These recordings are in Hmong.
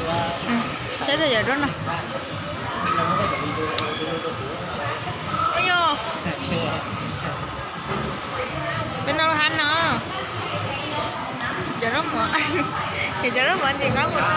Saib tau cov zaub no. Yog, peb no lub hab no. Cov zaub mov, cov zaub mov ntxim qab mus no.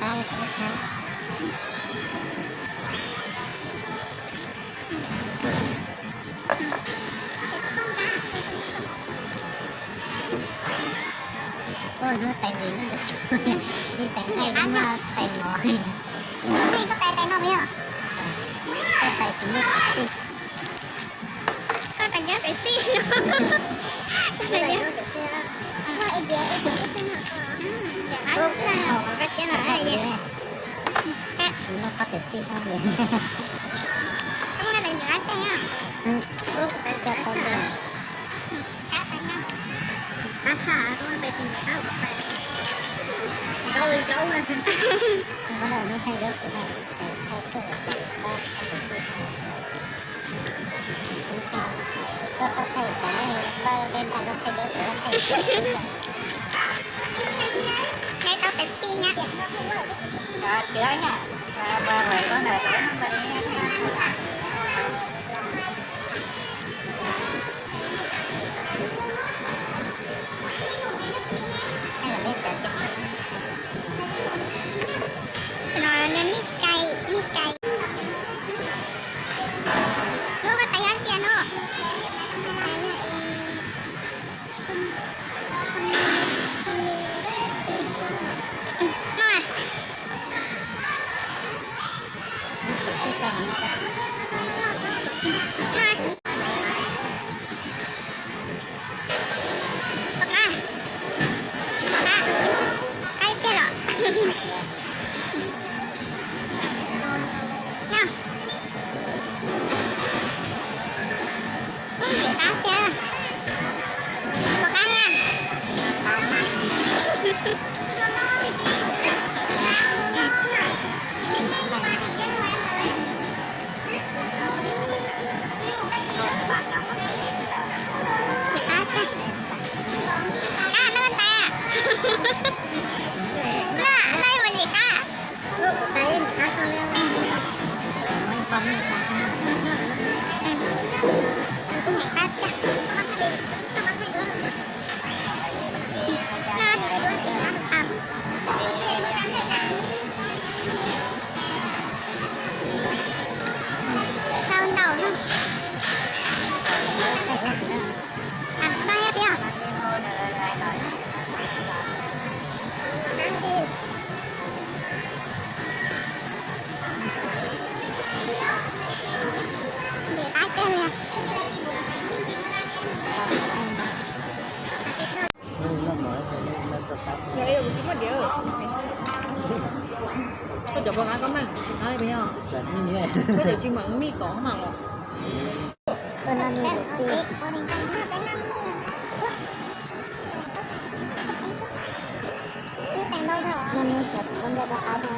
Lawv tsis muaj Ua hnub tais vim no, ib tais nqaij muaj tais mov. Koj tais tais no, koj tais tsis muaj tais xij. Koj tais nyob tais xij no. Koj tais nyob tais xij no. Koj tais nyob tais xij no. Tsis muaj koj tais xij no. Koj tais nyob tais xij no. Koj tais nyob tais xij no. Tau tais xij na. Tus no yog Mej Kais, Mej Kais. Hnub koj tais nyob ntsia hnub. Pom qab, pom qab, qab tiag los. Nyob, ib yim qab tiag, pom qab na. Yim qab tiag. Ab, noj tais. Noj, noj ib puas yim Koj cov pos qab koj meem tsis qab li puas yog? Koj cov tsis meem mij tod mas los. Koj no nws liam xi. No nws xyov kuv nco pos qab no.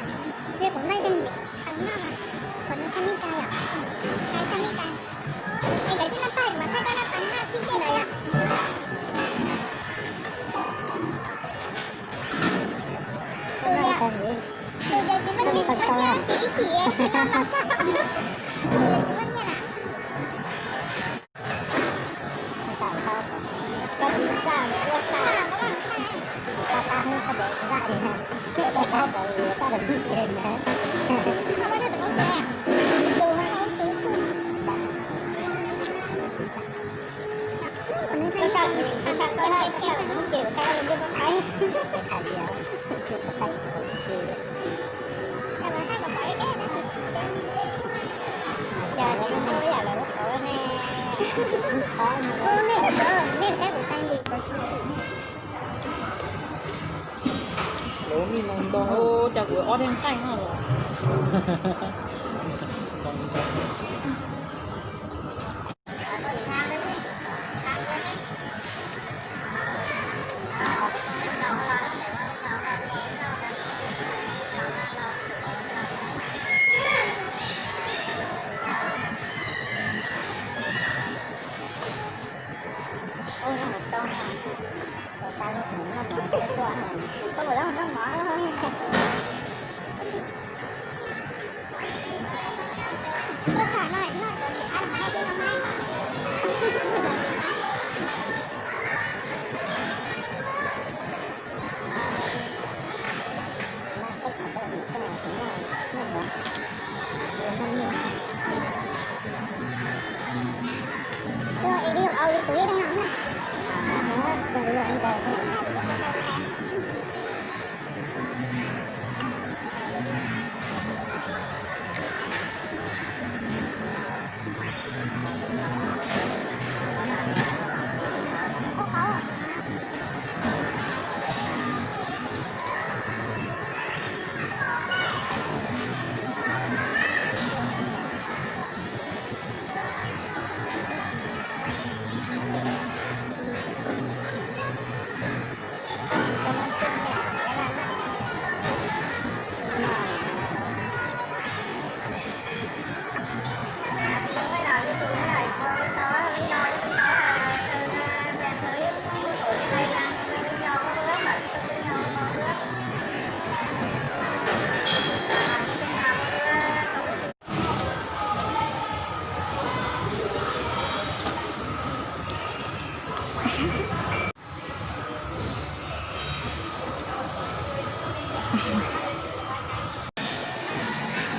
Lawv mij no ntau, cas kuv ob leeg qaij no los.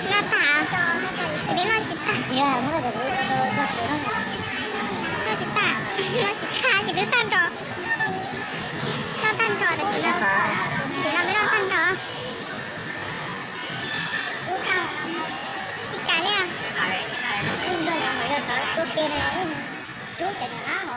Noj tag, kuv twb noj tsis tag. Noj tsis tag, noj tsis tag, ces twb tag nrho. Noj tag nrho tab sis no, ces no twb noj tag nrho. Tsis kam li. Rub ke no, rub ke no,